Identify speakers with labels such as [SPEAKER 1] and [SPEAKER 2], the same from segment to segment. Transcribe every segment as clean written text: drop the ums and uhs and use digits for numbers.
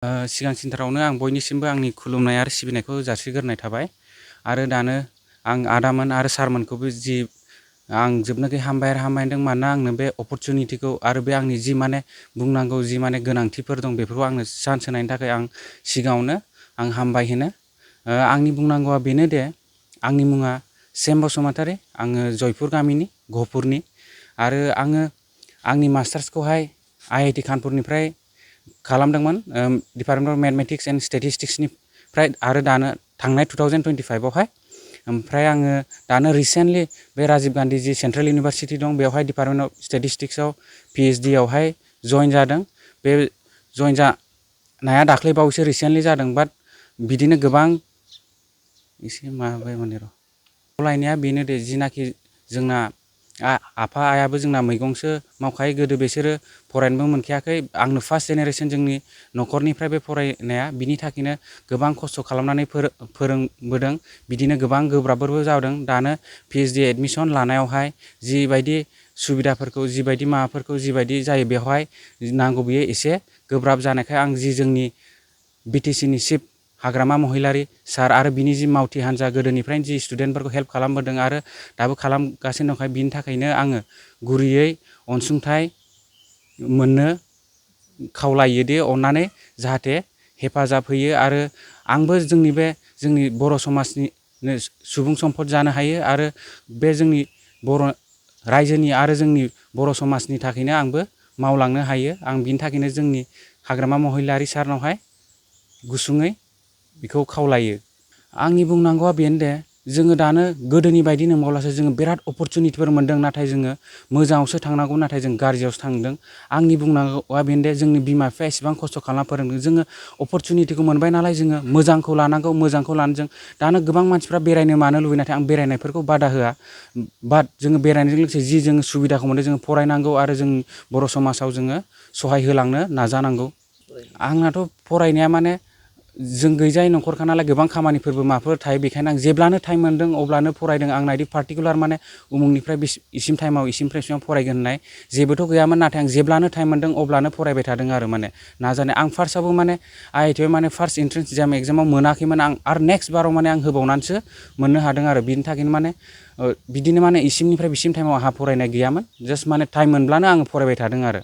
[SPEAKER 1] सिगां सिनथारावनो आं बयनिसिमबो आंनि खुलुमनाय आरो सिबिनायखौ जासिग्रोनाय थाबाय आरो दानो आं आदामोन आरो सारमोनखौबो जि आं जोबनो गैयै हामबायदों मानोना आंनो बे अपरचुनिटिखौ आरो बे आंनि जि माने बुंनांगौ जि माने गोनांथिफोर दं बेफोरखौ आंनो चान्स होनायनि थाखाय आं सिगाङावनो आं हामबाय होनो आंनि बुंनांगौआ बेनो दे आंनि मुङा सेम बसुमतारी आङो जयपुर गामिनि गहपुरनि आरो आङो आंनि मास्टार्सखौहाय IIT कानपुरनिफ्राय खालामदोंमोन डिपार्टमेन्ट अफ मेथमेटिक्स एन्ड स्टेटिस्टिक्सनिफ्राय आरो दानो थांनाय 2025आवहाय ओमफ्राय आङो दानो रिसेन्टलि बे राजीव गान्धी जि सेन्ट्रेल इउनिभारसिटि दं बेवहाय डिपार्टमेन्ट अफ स्टेटिस्टिक्सआव PhD आवहाय जइन जादों बे जइन जानाया दाख्लै बावैसो रिसेन्टलि जादों बाट बिदिनो गोबां एसे माबाबायमोन र' खावलायनाया बेनो दे जिनाखि जोंना आफा आइयाबो जोंना मैगंसो मावखायो गोदो बिसोरो फरायनोबो मोनखायाखै आंनो फार्स्ट जेनेरेसन जोंनि न'खरनिफ्राय बे फरायनाया बिनि थाखायनो गोबां खस्थ' खालामनानै फोरोंबोदों बिदिनो गोबां गोब्राबफोरबो जादों दानो PhD एडमिसन लानायावहाय जिबायदि सुबिदाफोरखौ जिबायदि माबाफोरखौ जिबायदि जायो बेवहाय नांगौ बियो एसे गोब्राब जानायखाय आं जि जोंनि BTC नि चिफ हाग्रामा महिलारी सार आरो बिनि जि मावथि हान्जा गोदोनिफ्रायनो जि स्टुडेन्टफोरखौ हेल्प खालामबोदों आरो दाबो खालामगासिनो दंखाय बिनि थाखायनो आङो गुरैयै अनसुंथाइ मोननो खावलायो दि अननानै जाहाथे हेफाजाब होयो आरो आंबो जोंनि बर' समाजनि सुबुं सम्पद जानो हायो आरो बे जोंनि बर' रायजोनि आरो जोंनि बर' समाजनि थाखायनो आंबो मावलांनो हायो आं बिनि थाखायनो जोंनि हाग्रामा महिलारी सारनावहाय गुसुङै बेखौ खावलायो आंनि बुंनांगौआ बेनो दे जोङो दानो गोदोनि बायदि नंबावलासो जोङो बिराद अपरचुनिटिफोर मोनदों नाथाय जोङो मोजाङावसो थांनांगौ नाथाय जों गाज्रियावसो थांदों आंनि बुंनांगौआ बेनो दे जोंनि बिमा बिफाया एसेबां खस्थ' खालामना फोरोंदों जोङो अपरचुनिटिखौ मोनबाय नालाय जोङो मोजांखौ लानांगौ मोजांखौ लानो जों दानो गोबां मानसिफ्रा बेरायनो मानो लुबैयो नाथाय आं बेरायनायफोरखौ बादा होआ बाट जोङो बेरायनायजों लोगोसे जि जोङो सुबिदाखौ मोनदों जोङो फरायनांगौ आरो जों बर' समाजाव जोङो सहाय होलांनो नाजानांगौ आंनाथ' फरायनाया माने जों गैजायै न'खरखा नालाय गोबां खामानिफोरबो माफोर थायो बेखायनो आं जेब्लानो टाइम मोनदों अब्लानो फरायदों आंना बिदि पार्टिकुलार माने उमुखनिफ्राय इसिम टाइमाव इसिमनिफ्राय इसिमाव फरायगोन होननाय जेबोथ' गैयामोन नाथाय आं जेब्लानो टाइम मोनदों अब्लानो फरायबाय थादों आरो माने नाजानाय आं फार्स्टआवबो माने IIT माने फार्स्ट इन्ट्रेन्स एग्जामाव मोनाखैमोन आं आरो नेक्स्ट बाराव माने आं होबावनानैसो मोननो हादों आरो बिनि थाखायनो माने बिदिनो माने इसिमनिफ्राय बिसिम टाइमाव आंहा फरायनाय गैयामोन जास्ट माने टाइम मोनब्लानो आङो फरायबाय थादों आरो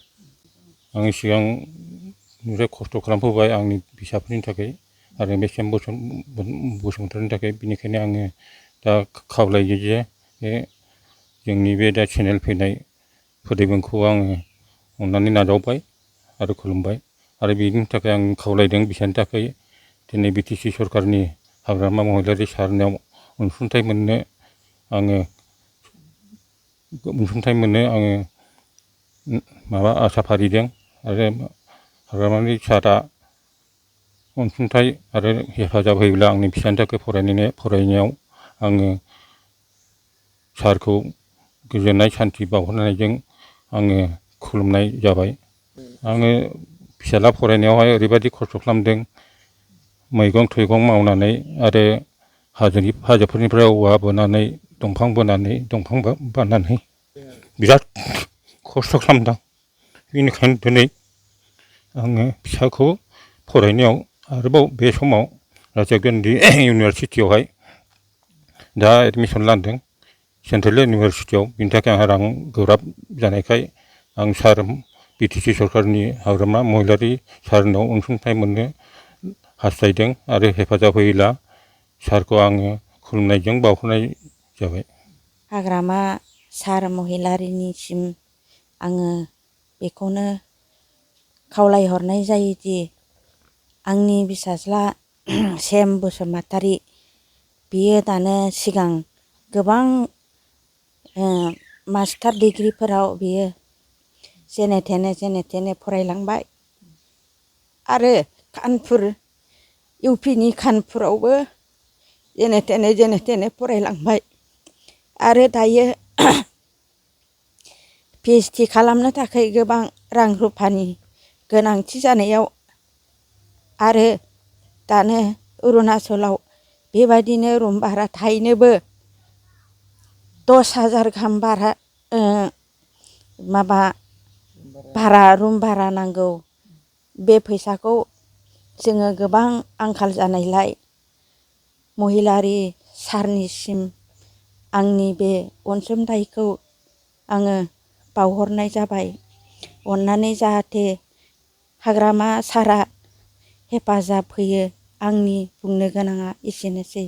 [SPEAKER 2] आं सिगांनिफ्राय खस्थ' खालामबोबाय आंनि फिसाफोरनि थाखाय आरो बे सेम बसुमतारीनि थाखाय बिनिखायनो आङो दा खावलायो जे जोंनि बे दा चेनेल फैनाय फोदैबोनखौ आङो अननानै नाजावबाय आरो खुलुमबाय आरो बिनि थाखाय आं खावलायदों बिसोरनि थाखाय दिनै BTC सरकारनि हाग्रामा महिलारी सारनाव अनसुंथाइ मोननो आङो माबा आसा फारिदों आरो हाग्रामानि सारा अनसुंथाइ आरो हेफाजाब होयोब्ला आंनि फिसानि थाखाय फरायनायाव आङो सारखौ गोजोननाय सान्थि बावहरनायजों आङो खुलुमनाय जाबाय आङो फिसाला फरायनायावहाय ओरैबायदि खस्थ' खालामदों मैगं थाइगं मावनानै आरो हाजोफोरनिफ्राय औवा बोनानै दंफां बाननानै बिराद खस्थ' खालामदों बेनिखायनो दिनै आङो फिसाखौ फरायनायाव आरोबाव बे समाव राजीव गान्धी इउनिभारसिटियावहाय दा एडमिसन लादों सेन्ट्रेल इउनिभारसिटियाव बिनि थाखाय आंहा रां गोब्राब जानायखाय आं सार BTC सरकारनि हाग्रामा महिलारी सारनाव अनसुंथाइ मोननो हास्थायदों आरो हेफाजाब होयोब्ला सारखौ आङो खुलुमनायजों बावहरनाय जाबाय
[SPEAKER 3] हाग्रामा सार महिलारीनिसिम आङो बेखौनो खावलायहरनाय जायोदि आंनि फिसाज्ला सेम बसुमतारी बियो दानो सिगां गोबां मास्टार डिग्रिफोराव बियो जेने थेने फरायलांबाय आरो कानपुर UPनि कानपुरावबो जेने थेने फरायलांबाय आरो दायो PhD खालामनो थाखाय गोबां रां रुफानि गोनांथि जानायाव आरो दानो अरुणाचलाव बेबायदिनो रुम भारा थाहैनोबो 10,000 गाहाम भारा रुम भारा नांगौ बे फैसाखौ जोङो गोबां आंखाल जानायलाय महिलारि सारनिसिम आंनि बे अनसुंथाइखौ आङो बावहरनाय जाबाय। अननानै जाहाथे हाग्रामा सारआ हेफाजाब होयो। आंनि बुंनो गोनाङा एसेनोसै।